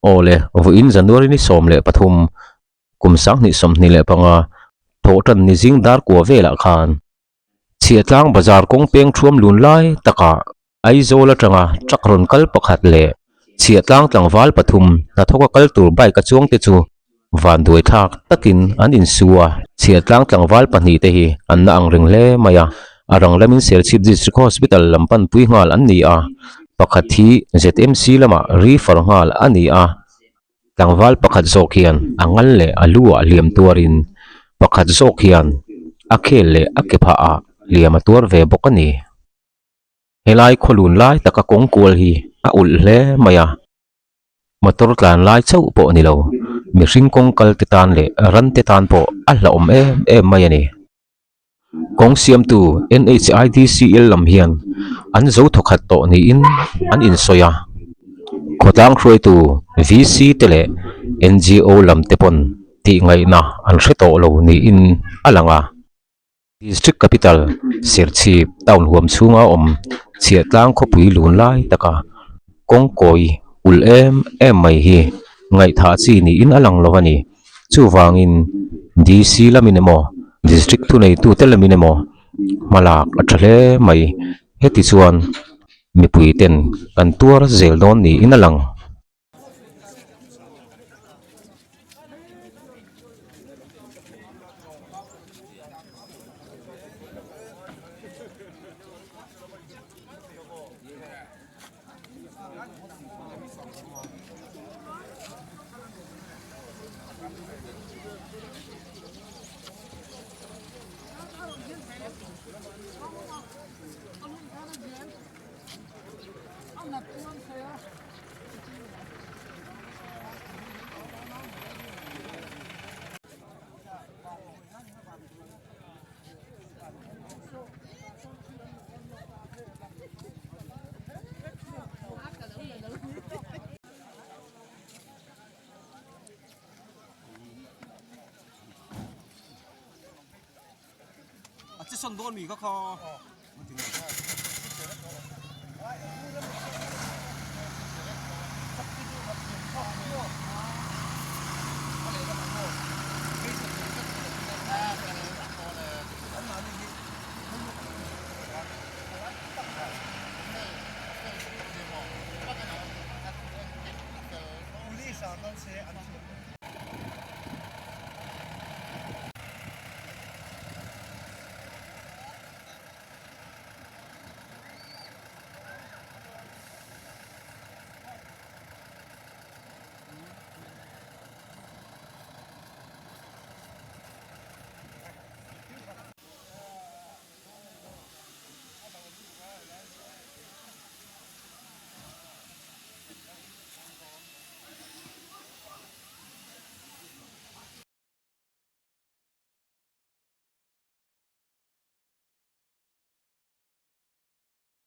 Aw le, vawiin January ni 13, kum 2025, thawhtan ni zing dar kua velah khan Chhiahtlang bazar kawng peng thuam lun lai takah Aizawl atanga truck rawn kal pakhat leh Chhiahtlang tlangval pathum hnathawka kal tur bike a chuang te chu vanduai thlak takin an insu a. Chhiahtlang tlangval pahnih te hi an na ang reng hle mai a, a rang lamin Serchhip District Hospital lam panpui nghal an ni a, pakhat hi ZMC lamah refer nghal a ni a. Tlangval pakhat zawk hian a ngal leh a lu ah hliam tuarin pakhat zawk hian a khel leh a ke phah ah hliam a tuar ve bawk a ni. Helai khawlun lai taka kawng kual hi a ulh hle mai a, motor tlan lai chauh pawh ni lo, mihring kawng kal te tan leh ran te tan pawh a hlauhawm em em mai a ni. Kawng siamtu NHIDCL lam hian an zo thawkhat tawh niin an insawi a, khawtlang hruaitu VC te leh NGO lam te pawn tih ngaihna an hre tawh lo niin a lang a. District Capital Serchhip town huam chhunga awm Chhiahtlang khawpui lun lai taka kawng kawi ulh em em mai hi ngaihthah chi niin a lang lo a ni. Chuvangin DC lamin emaw District thuneitute lamin emaw hma lak a tha hle mai. Heti chuan mipui ten kan tuar zel dawn niin a lang. A chi sawn dawn mi kha kha.